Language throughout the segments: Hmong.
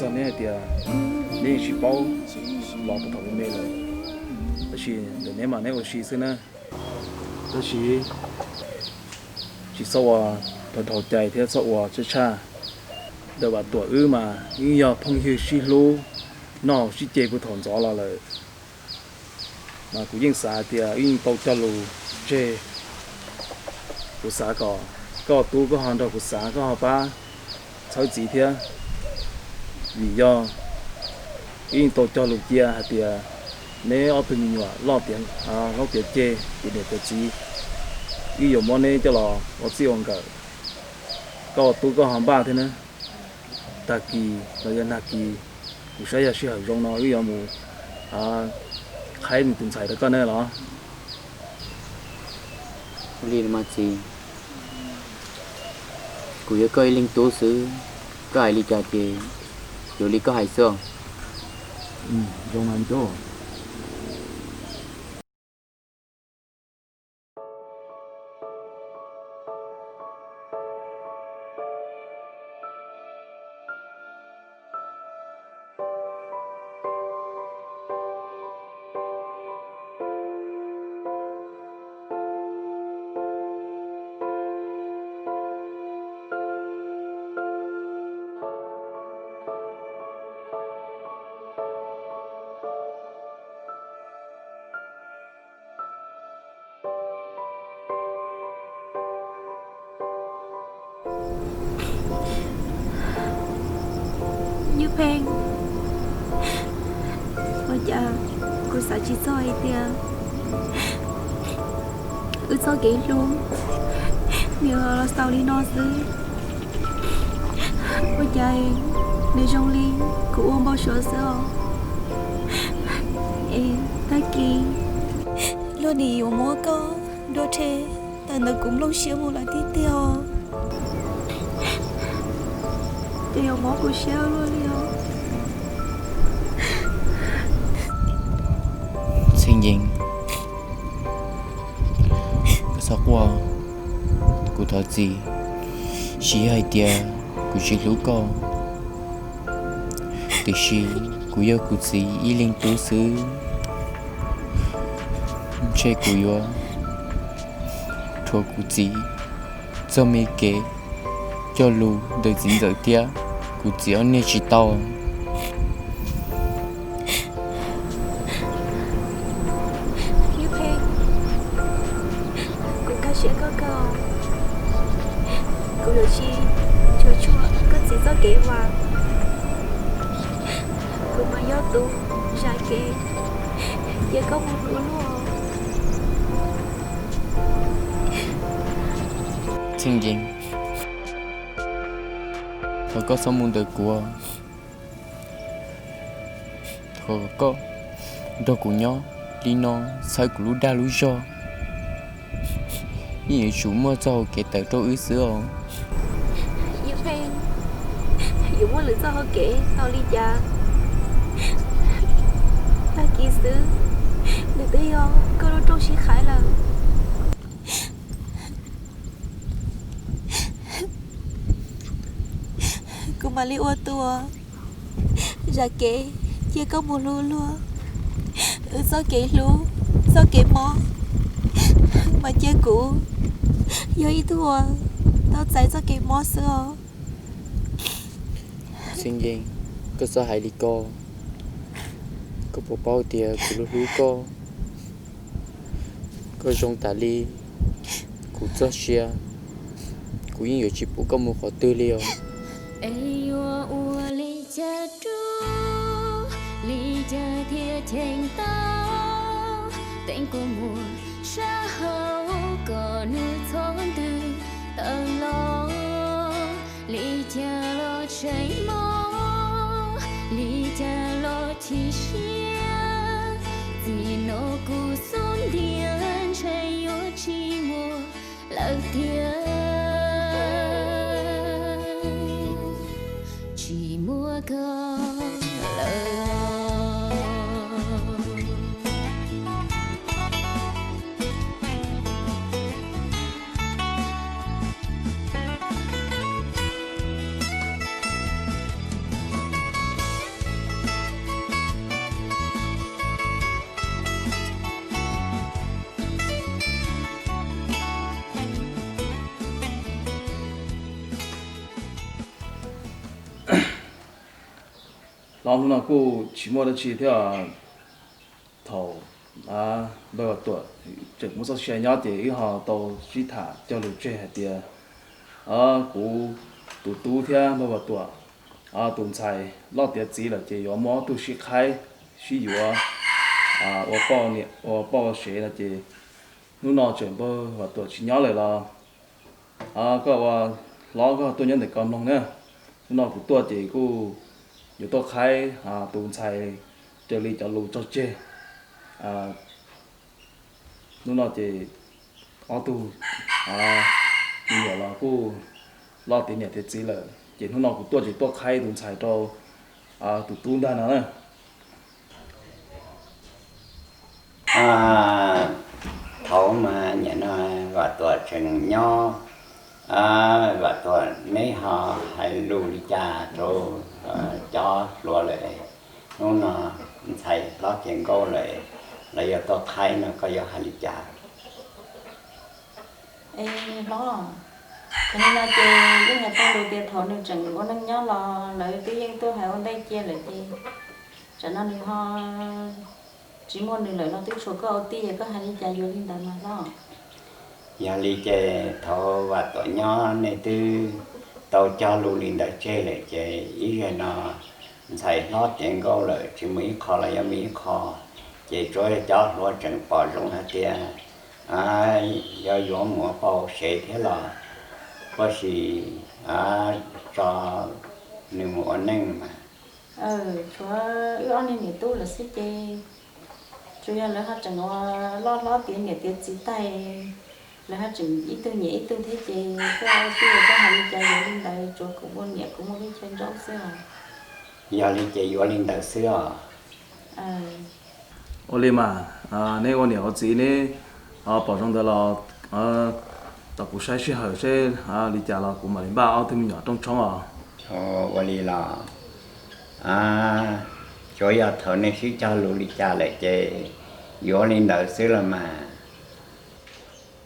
Neb hais tias neb yeej sib paub los puag thaum me me lawm, tab sis ntawm neb mas neb ua si xwb na. Tab sis tsis txhob ua dhau dhau cai thiab txhob ua tshaj tshaj. Ntawm Vam Tuam wb mas yeej yog phooj ywg sib hlub, noj sib ce puag thaum ntxov los lawm. Mas kuv yeej xav hais tias wb yeej tau cog lus tseg. Kuv xav kom koj tub koj ho nrog kuv xav, koj ho pab txhawb txiv thiab. Vim yog wb yeej tau cog lus cia hais tias neb ob tug me nyuam loj tiav hlob tiav ceg, tiav niam tiav txiv, wb yuav muab neb coj los ua txij ua nkawm. Koj tub koj ho npaj thiab na. Tag kis los yog nag kis, kuv saib yog sij hawm zoo no wb yuav mus qhaib nws tus ntxhais rau koj na los. Ua li mas txiv, kuv yog koj ib leeg tub xwb, koj hais li cas ces yuav li koj hais xwb os. Zoo mas tub. Nyuj Pheej, ua cas kuv xav tsis txog hais tias wb txoj kev hlub nws los xaus li no xwb. Ua cas nws zoo li kuv ua npau suav xwb os. Es tag kis luag nim yuav muab koj nrog rhe tawm ntawm kuv nplooj siab mus lawm tiag tiag os. Ces yuav mob kuv siab luaj li os. Txheej Yees, koj txhob quaj, kuv thov txim. Tsis yog hais tias kuv tsis hlub koj, tiam sis kuv yog kuv txiv ib leeg tub xwb. Ntshe kuv yuav rhuav kuv txiv txoj me kev cog lus ntawm txiv ntxawm thiab kuv txiv ob niag tsis tau. Nyuj Pheej, kuv nkag siab koj kawg. Kuv yuav tsis cuam tshuam koj txiv txoj kev vam. Kuv mas yog tus zam kev cia koj mus hlub luag. Txheej Yees, thov koj txhob mus ntawm kuv. Thov koj nrog kuv nyob li no, txhawb kuv lub dag lub zog, yeej yuav tsum muaj txoj hau kev tawm rau wb xwb os. Nyuj Pheej, yuav muaj lwm txoj hau kev tau li cas? Tag kis xwb, nws twb yog koj lub rooj sib qhaiv lawm. Kuv mam li ua tus zam kev cia koj mus hlub luag. Wb txoj kev hlub, txoj kev mob, mas cia kuv yog ib tug uas tau txais txoj kev mob xwb os. Txheej Yees, koj txhob hais li ko. Koj puas paub tias kuv hlub hlub koj, koj zoo tas li kuv txoj sia, kuv yeej yuav tsis pub koj mus qhov twg li os. Es yuav ua li cas rub, li cas thiaj cheem tau teeb kua muag sab hauv kom nws txhob ntws tawm los. Li cas los tseem mob, li cas los chim siab, txij no kuv xub ntiag ntshe yuav tsis muaj lawm tiag. Tsis muaj koj lawm. Los hnub no kuj tsis muaj dab tsi thiab. Thaum npawg Vam Tuam tseem muaj txoj sia nyob ces wb ho tau sib tham cog lus tseg hais tias kuv tus tub thiab npawg Vam Tuam tus ntxhais loj tiav txiv lawm ces yuav muaj ob tug sib qhaib sib yuav ua poj ua niam ua poj ua sev no ces hnub no tseem npawg Vam Tuam tsis nyob lawm los koj ua hlob koj tuaj nyob ntawm ko mloog na. Hnub no kuv tuaj ces kuj yuav tuaj qhaib tus ntxhais raws li cov lus tso tseg. Hnub no ces ob tug me nyuam los kuj loj tiav niam tiav txiv lawm ces hnub no kuv tuaj ces tuaj qhaib tus ntxhais rau tus tub ntag no na. Thaum mas nim no Vam Tuam tseem nyob, Vam Tuam neb ho hais lus li cas rau cov hluas lawm? Hnub no ntxhais hlob tiav nkauj lawm, lawv yuav tuaj qhaib no koj yuav hais li cas? Es hlob, thaum no ces yeej hais tau lus tias thaum nws tseem ua neej nyob los lawv twb yeej tuaj hais ua ntej cia lawm ces tsam no nws ho tsis muaj nws lawm no twb tshuav koj ua tij es koj hais li cas yuav li ntawd mas hlob. Yog li ces thaum Vam Tuam nyob nej twb tau cog lus li ntawd tseg lawm ces ib zaug no ntxhais hlob tiav nkauj lawm tsis mus ib qho los yuav mus ib qho, ces tsuav cov hluas tseem pom zoo hais tias yog yuav mus ua poj ua sev thiab los puas tsis tso nws mus ua neej mas. Tshuav wb ob niag niam tub lawm xwb ces tsuas yog lawv ho tseem ua loj hlob tiav niam tiav txiv tag, lawv ho tseem ib tug nyiam ib tug thiab ces koj ua tij koj hais li cas yuav li ntawd, tsuav kuv ua niam kuv muaj lub chaw ntsaub xwb os. Yog li ces yuav li ntawd xwb os. Ua li mas, neb ua niam ua txiv neb pom zoo ntawd los tom kuv saib sij hawm seb li cas los kuv mam li npaj ob tug me nyuam rooj tshoob os. Ua li los, tsuav yog thaum nej sib cog lus li cas lawm ces yuav li ntawd xwb los mas.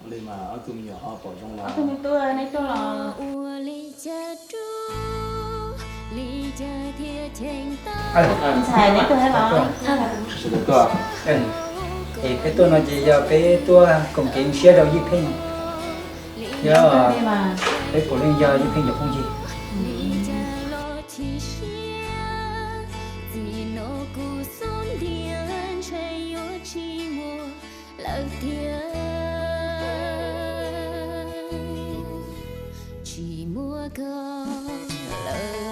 Ua li mas ob tug me nyuam ho pom zoo los. Ob tug me tub, neb tuaj los. Ntxhais, neb tuaj thiab los? Sawv daws tuaj. Es peb tuaj no ces yog peb tuaj koom kev zoo siab rau Yij Pheej thiab peb puav leej yog Yij Pheej cov phooj ywg. Lawm thiab tsis muaj koj lawm.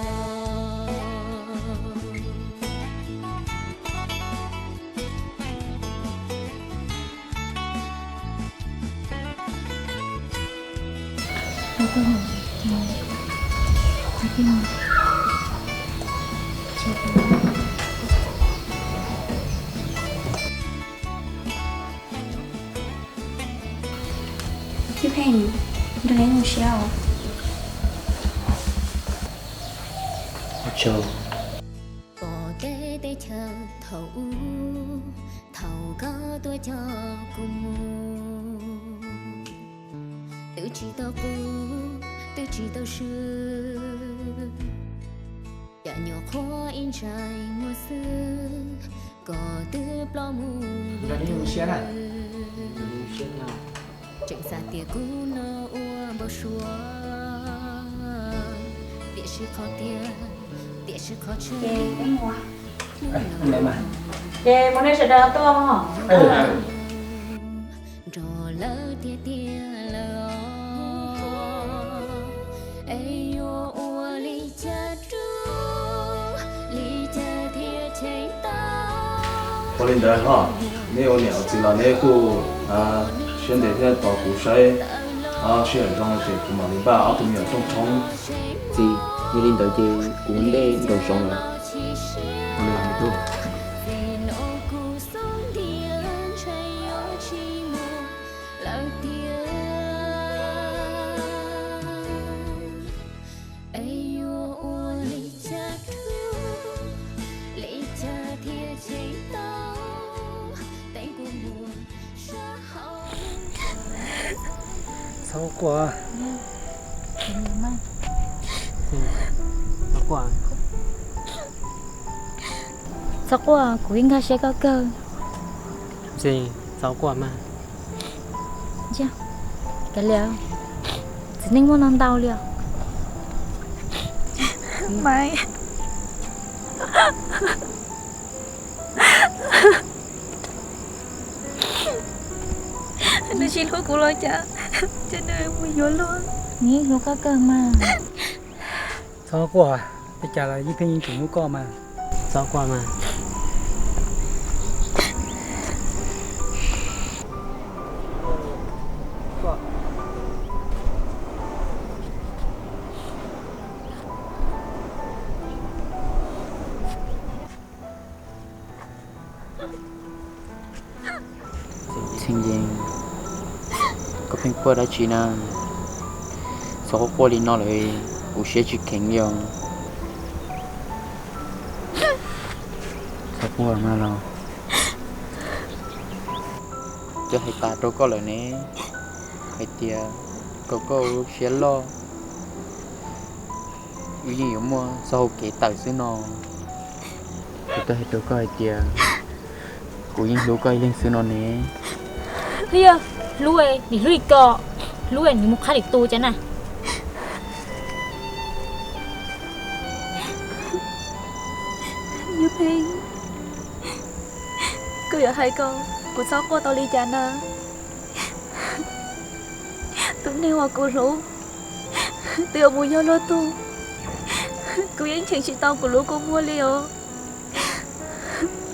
Yij Pheej, nrog neb zoo siab os. Pom tej teb chaws thaum ub, thaum koj tuaj coj kuv mus, twb tsis tau qub, twb tsis tau swb, cas nyuam qhuav ib ntsais muag xwb, koj twb ploj mus lawm. Tseem xav tias kuv no ua npau suav, tiam sis qhov tiag, tiam sis qhov tseeb, ces mus nej sawv daws tuaj nrog lawv tiag tiag lawm. Es yuav ua li cas rub, li cas thiaj cheem tau. Ua li ntawd hos, neb ua niam ua txiv los neb kuj siab ntev thiab, tos kuv saib sij hawm zoo ces kuv mam li npaj ob tug me nyuam rooj tshoob. Txiv, yog li ntawd ces kuv ua ntej nraum zoov lawm. Ua li me tub. Txhob quaj. Txhob quaj. Txhob quaj, kuv yeej nkag siab koj kawg. Ntxhee, txhob quaj mas. Kav liam, txiv neej muaj no ntau li os. Maiv, nws tsis hlub kuv los cas, ces nws mus yuav luag. Nws yeej hlub koj kawg mas. Txhob quaj, tej cas los Yij Pheej yeej tseem hlub koj mas. Txhob quaj mas. Ntxhee Yees, koj pheej quaj dab tsi na? Txhob quaj li no lawm, kuv siab tsis kheev li os. Txhob quaj mas los. Twb hais tas rau koj lawm ne, hais tias kom koj ua siab loj, wb yeej yuav muaj txoj hau kev tawm xwb no. Kuv twb hais rau koj hais tias kuv yeej hlub koj ib leeg xwb no ne. Yog hlub, nim hlub li ko, hlub nim mus qhab lim tu cas na. Yij Pheej, koj yuav hais kom kuv txhob quaj tau li cas na? Tus neeg uas kuv hlub twb yuav mus yog luag tug, kuv yeej cheem tsis tau kuv lub kua muag li os.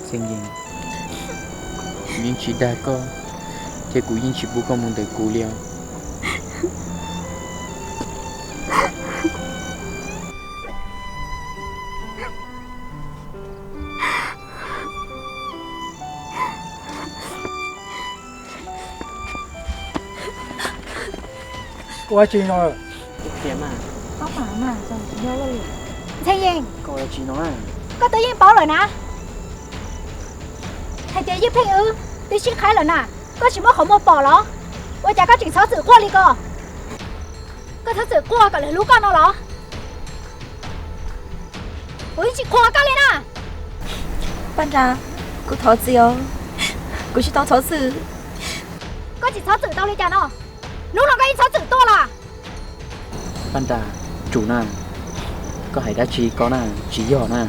Ntxhee Yees, kuv yeej tsis dag koj, thiab kuv yeej tsis pub koj mus ntawm kuv li os. Koj ua tsi no? Ntxhee Yees, koj twb yeej paub lawm na, hais tias Yij Pheej wb twb sib qhaib lawm na, koj tsis muab qhov muag pom los? Ua cas koj tseem txhob txwm quaj li ko? Koj txhob txwm quaj kom lwm hlub koj no los? Kuv yeej tsis qhuas koj li na. Paj Nra, kuv thov txim os, kuv tsis tau txhob txwm. Koj tsis txhob txwm tau li cas no? Hnub no koj yeej txhob txwm tuaj los. Paj Nra, tsum na, koj hais dab tsi ko na, tsis yog na.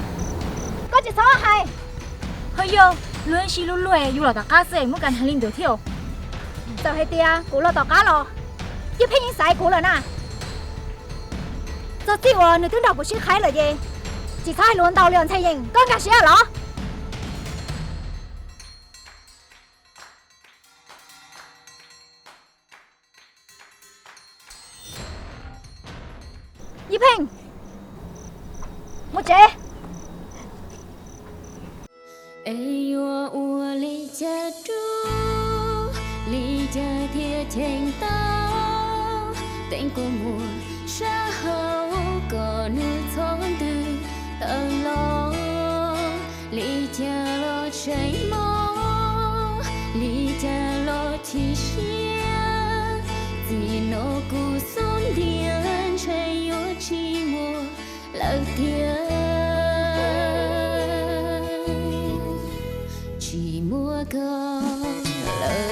Koj tsis txhob hais. Ho yog luag sib hlub luag yus los tom qab xwb muab kas hais li ntawd thiab. Txawm hais tias kuv los tom qab los, Yij Pheej yeej xaiv kuv lawm na. Txog txij uas nws twb nrog kuv sib qhaib lawm ces tsis txhob hais lus ntau li os Ntxhee Yees, koj nkag siab los. Yij Pheej, mus tsev. Es yuav ua li cas rub, li cas thiaj cheem tau teeb kua muag sab hauv kom nws txhob ntws tawm los? Li cas los tseem mob, li cas los chim siab, txij no kuv xub ntiag ntshe yuav tsis muaj lawm tiag, tsis muaj koj lawm.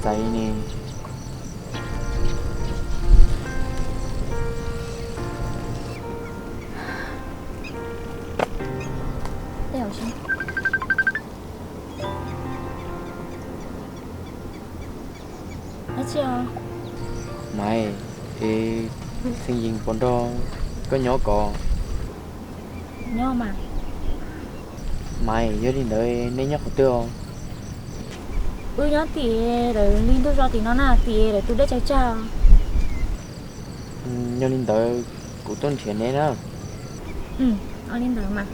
Txais ne. Dab tsi os? Maiv, es Xeeb Yees puas nrog koj nyob ko? Nyob mas. Maiv, yog li ntawd nej nyob qhov twg os? Wb nyob tim lawv li ntug zos tim no na, tim lawv tus dej tsag tsag. Yog li ntawd kuv tuaj nrhiav neb na. Ua li ntawd mas.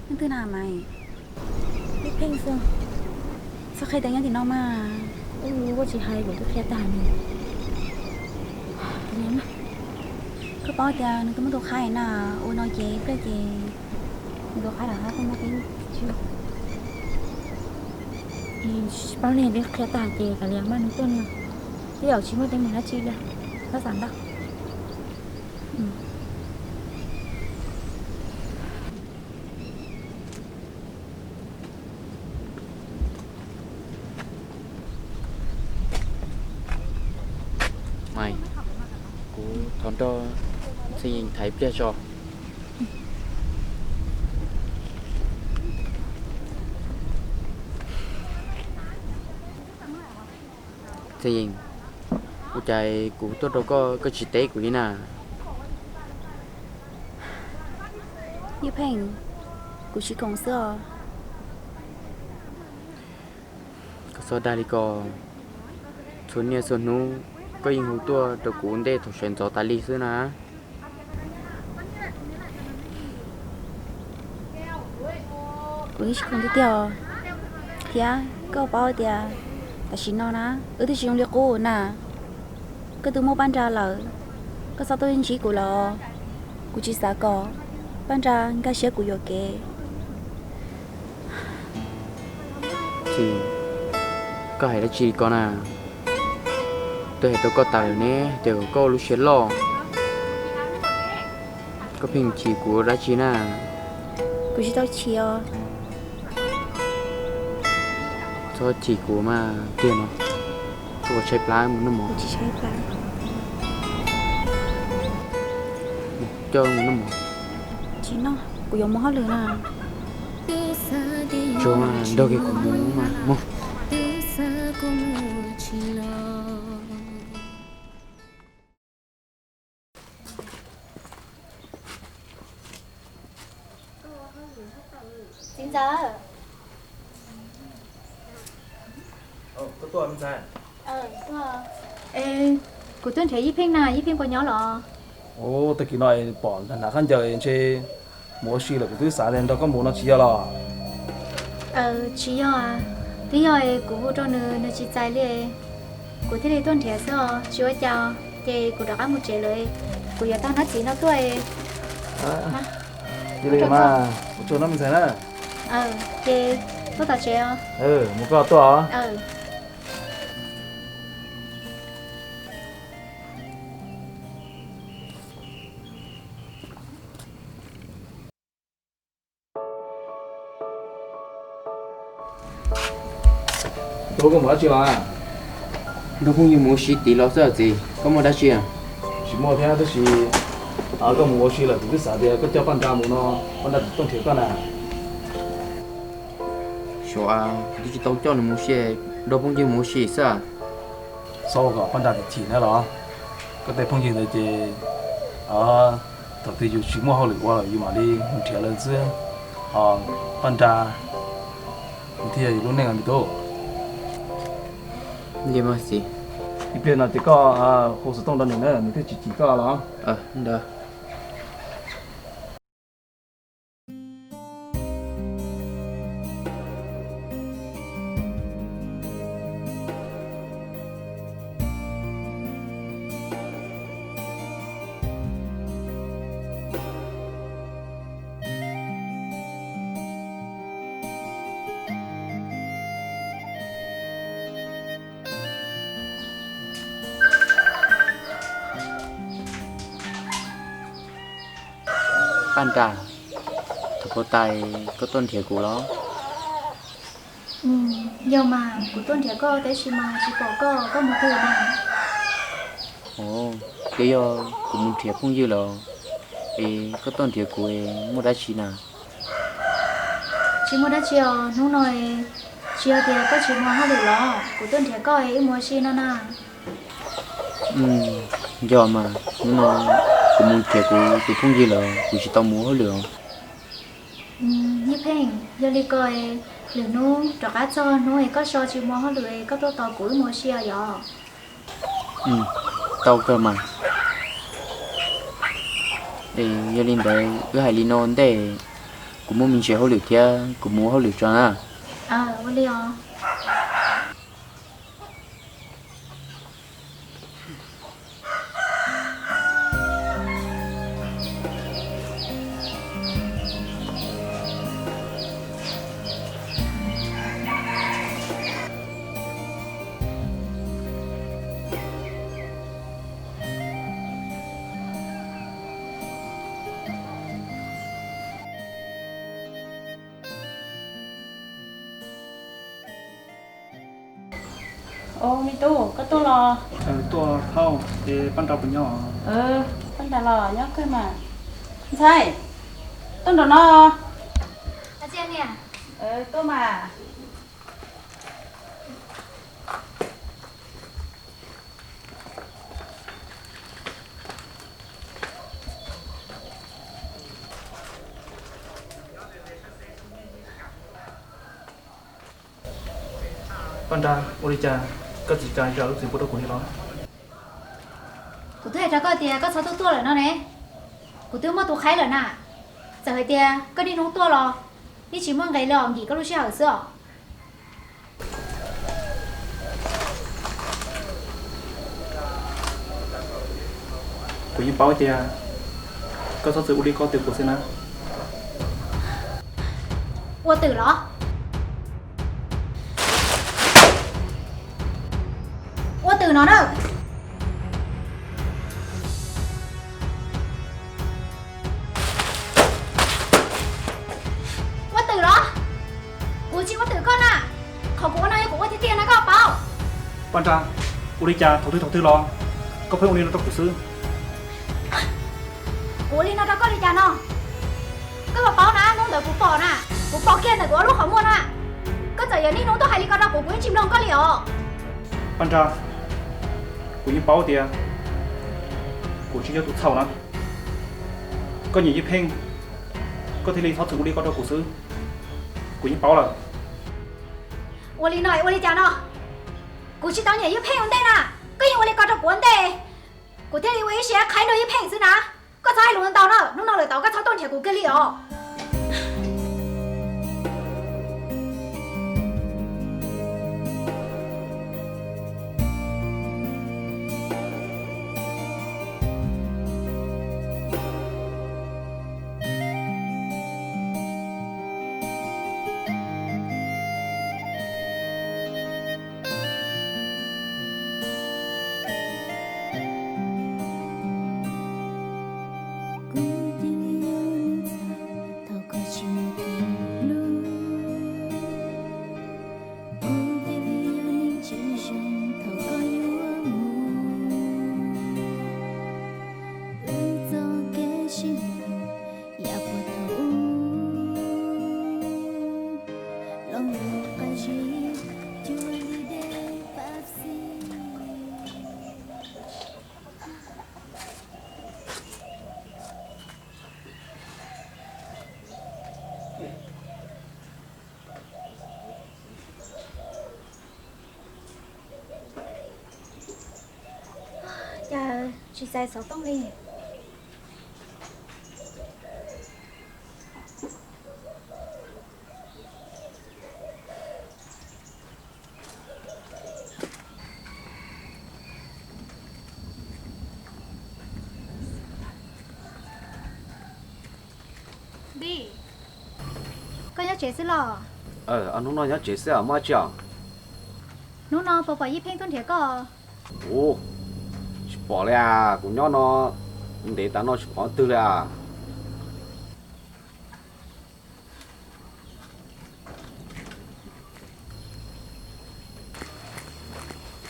Leej twg na Maiv? Ib Pheej xwb. Txhob qhia tias nyob tim no mas. Ua tsis hais kuv twb qhia tag ne. Koj paub tias nws twb muaj tus qhaib na, ua no ces ib pliag ces nws tus qhaib lam hab koj muaj peb. Tsis paub li, twb qhia tag ces kav liam mas nws tuaj no. Twb yog tsis muaj teeb meem dab tsi li, txhob xav ntau. Maiv, kuv thov nrog Txhiaj Yees tham ib pliag tso. Txhiaj Yees, ua cas kuv tuaj rau koj, koj tsis teb kuv li na? Ib Pheej, kuv tsis khoom xwb os. Koj txhob dag li ko. Txhua niaj txhua hnub koj yeej hu tuaj rau kuv ua ntej thaum sawv ntxov tas li xwb na. Kuv yeej tsis khoom tiag tiag os. Thiab koj paub tias tam sim no na, wb twb tsis zoo li qub na. Koj twb muaj Paj Nra lawm, koj txhob tuaj ntsib kuv lawm os. Kuv tsis xav kom Paj Nra nkag siab kuv yuam kev. Txiv, koj hais dab tsi li ko na? Twb hais rau koj tas lawm ne, hais tias kom koj ua lub siab loj. Koj pheej chim kuv dab tsi na? Kuv tsis tau chim os. Txhob chim kuv mas tiag no. Koj puas tshaib plab mus noj mov? Kuv tsis tshaib plab. Coj mus noj mov. Tsis noj, kuv yuav mus hauj lwm na. Tsuag nrog kiag kuv mus mas mus. Txiv ntxawm. Kuv tuaj nrhiav Yij Pheej na, Yij Pheej puas nyob los? Ub, tag kis no pom hnav khaub ncaws ntshe mus ua si lawm, kuv twb xav tias nrog koj mus no tsis yog los? Tsis yog, twb yog kuv hu rau nws, nws tsis txais li. Kuv thiaj li tuaj nrhiav xwb os, tsis ua cas. Ces kuv rov qab mus tsev lawm, kuv yuav tau hnab txiv no tuaj. Ua tsaug na me ntxhais na. Ces tuaj tom tsev os. Mus koj tuaj os. Tub, koj mus dab tsi los? Nrog phooj ywg mus ua si tid los xwb txiv, koj muaj dab tsi? Tsis muaj thiab, tab sis koj mus ua si lawm kuv twb xav tias koj coj Paj Nra mus no, Paj Nra tsis tuaj nrhiav koj na. Suav, kuv twb tsis tau coj nws mus ua si, nrog phooj ywg mus ua si xwb. Txhob ua kom Paj Nra chim na los. Koj tej phooj ywg ntawd ces thaum twg yus tsis muaj hauj lwm ua lawm yus mam li mus nrhiav lawv xwb. Ho Paj Nra nws thiaj yog yus lub neej me tub. Ib pliag no ces koj hu xov tooj rau nws na, nws thiaj tsis chim koj los. Paj Nra, thaum pab tais koj tuaj nrhiav kuv los? Yog mas, kuv tuaj nrhiav koj tab sis mas tsis pom koj, koj mus twg na? Ov, twb yog kuv mus nrhiav phooj ywg los, es koj tuaj nrhiav kuv muaj dab tsi na? Tsis muaj dab tsi os, hnub no tsis yog tias koj tsis muaj hauj lwm los kuv tuaj nrhiav koj wb mus ua si no na. Yog mas, hnub no kuv mus nrhiav kuv tus phooj ywg los kuv tsis tau mus ua hauj lwm os. Yeej Pheej, yog li ko, lwm hnub rov qab txog hnub es koj so tsis muaj hauj lwm es koj tuaj tos kuv wb mus ua si os yog? Tau kawg mas. Es yog li ntawd wb hais li no ua ntej, kuv muaj me ntsis hauj lwm thiab kuv mus ua hauj lwm tso na. Ua li os. Ov, me tub, koj tuaj los? Tuaj thauj, ces Paj Nra puas nyob? Paj Nra los nyob kawg mas. Ntxhais, tuaj nraum no. Tuaj mas. Paj Nra, ua li cas koj tsis kam zam lub txim pub rau kuv li los? Kuv twb hais rau koj tias koj txhob tuaj tuaj lawm no ne. Kuv twb muaj tus qhaib lawm na. Txawm hais tias koj niaj hnub tuaj los yeej tsis muaj nqis li os, nkim koj lub sij hawm xwb os. Kuv yeej paub tias koj txhob txwm ua li koj twm kuv xwb na. Ua twm los? Ua twm no na. Ua twm los? Kuv tsis ua twm koj na. Qhov kuv ua no yog kuv ua tiag tiag no koj paub. Paj Nra, ua li cas thaum twg thaum twg los koj pheej ua li no rau kuv xwb? Kuv ua li no rau koj li cas no? Koj puas paub na, hnub ntawd kuv pom na, kuv pom kiag ntawm kuv ob lub qhov muag na. Koj txawm yuav niaj hnub tuaj hais li ko rau kuv, kuv yeej tsis mloog koj li os. Paj Nra, kuv yeej paub tias kuv tsis yog tus txhaum na. Koj nyiam Yeej Pheej, koj thiaj li txhob txwm ua li ko rau kuv xwb. Kuv yeej paub lawm. Ua li no ua li cas no? Kuv tsis tau nyiam Yeej Pheej ua ntej na, koj yeej ua li ko rau kuv ua ntej, kuv thiaj li ua ib siab qhaib nrog Yeej Pheej xwb na. Koj txhob hais lus ntau na, hnub no lawm tod koj txhob tuaj nrhiav kuv kiag li os. Kuv cia li yog neeg txhaum thaum koj tsis mus kiag lub, kuv cia li yog neeg tsis zoo thaum koj yuav mus. Wb txoj kev sib ntsib yav puag thaum ub, los mus qab zib cuag li dej pab xis. Cas tsis xaiv xov tooj li. Npij, koj nyob tsev xwb los? Hnub no nyob tsev xwb, muaj dab tsi os? Hnub no puas pom Yeej Pheej tuaj nrhiav koj? Ua, tsis pom li as, kuv nyob no ntev tas no tsis pom twg li as.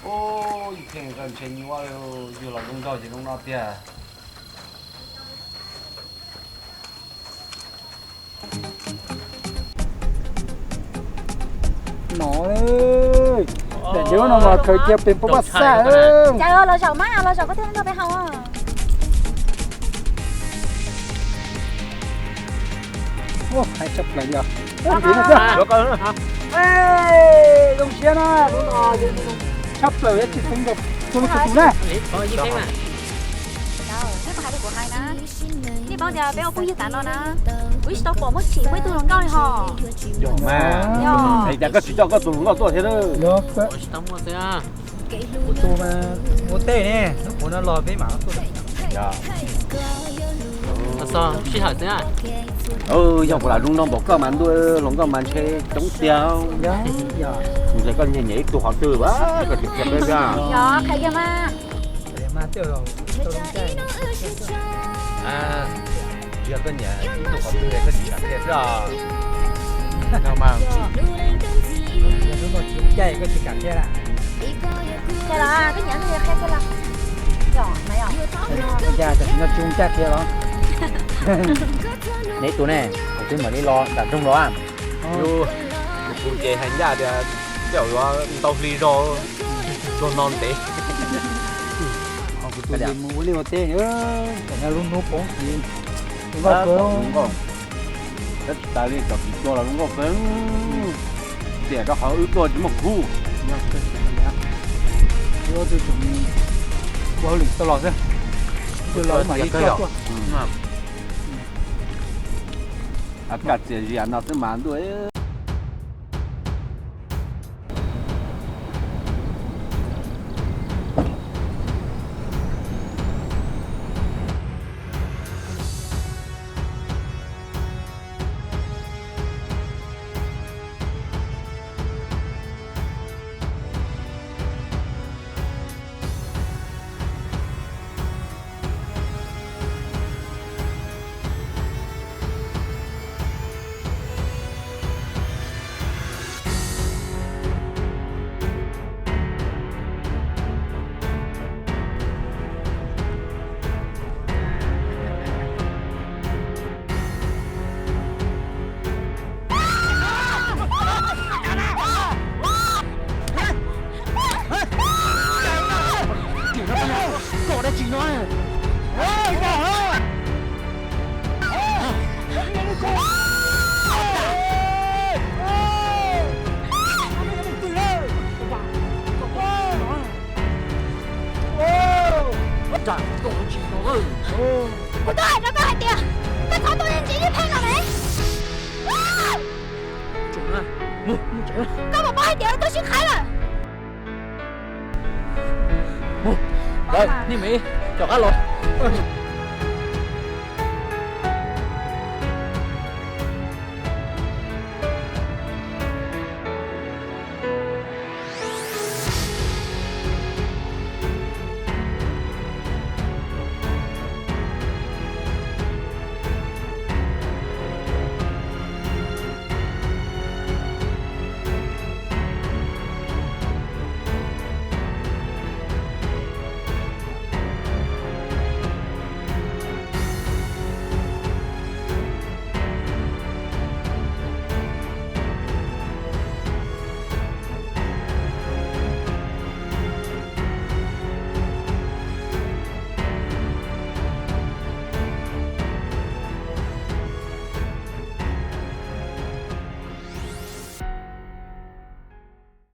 Ub, ib pheej ntshe nyuaj, yug los zoo nraug ces zoo no tiag. No, daim dewb no mas khaws cia pem pab paj xaj. Cas los zaum mas los zaum koj thiaj nrog peb haus. Ub, haib tshaj plaws li os. Zoo siab na, tshaj plaws tsis xeeb rau tus tus na. Nej paub tias peb ua phooj ywg tas no na, kuv yeej tsis tau pom muaj tsim muaj ib tug hluas nkauj li ho. Yog mas, es cas koj tsis coj koj tus hluas nkauj tuaj thiab? Tsis tau muaj xwb. Kuv tus mas ua tej ne, hnub puav no los peb mam tuaj. Xov sij hawm xwb. Yog kuv lam zoo no npaum koj mas ntuj, hluas nkauj mas ntshe coob tiag. Ntshe koj nyiam nyiam ib tug qhov twg, koj tsis qhia peb xwb. Yog, qhia kiag mas. Tsis yog koj nyiam ib tug qhov twg koj tsis kam qhia xwb os. No mas, yog hnub no tsis zoo caij koj tsis kam qhia lawm. Qhia los koj nyiam qhia xwb los. Yog mas yog. Yog tam sim no tsis zoo caij qhia los. Neb tus ne, kuv twb mam li los nram nroog los. Yus, kuv ces hais ncaj tias tej zaum yuav ntau hli zog, tsuag no ntev. Kuv tus mus ua liaj ua teb, lub hnub poob tid. Zoo nkauj, tsis tas li cov kwv tij los zoo nkauj kawg. Tiam rau qhov wb tuaj tsis muaj khub. Ua hauj lwm tau los xwb. Ua los mam li coj tuaj. Kaj txias zias no xwb mas ntuj. Kuv twb hais rau koj hais tias koj txhob tuaj ntxiv ib pheej no ne. Koj puas paub hais tias tuaj sib qhaib lawm. Nej mam li rov qab los.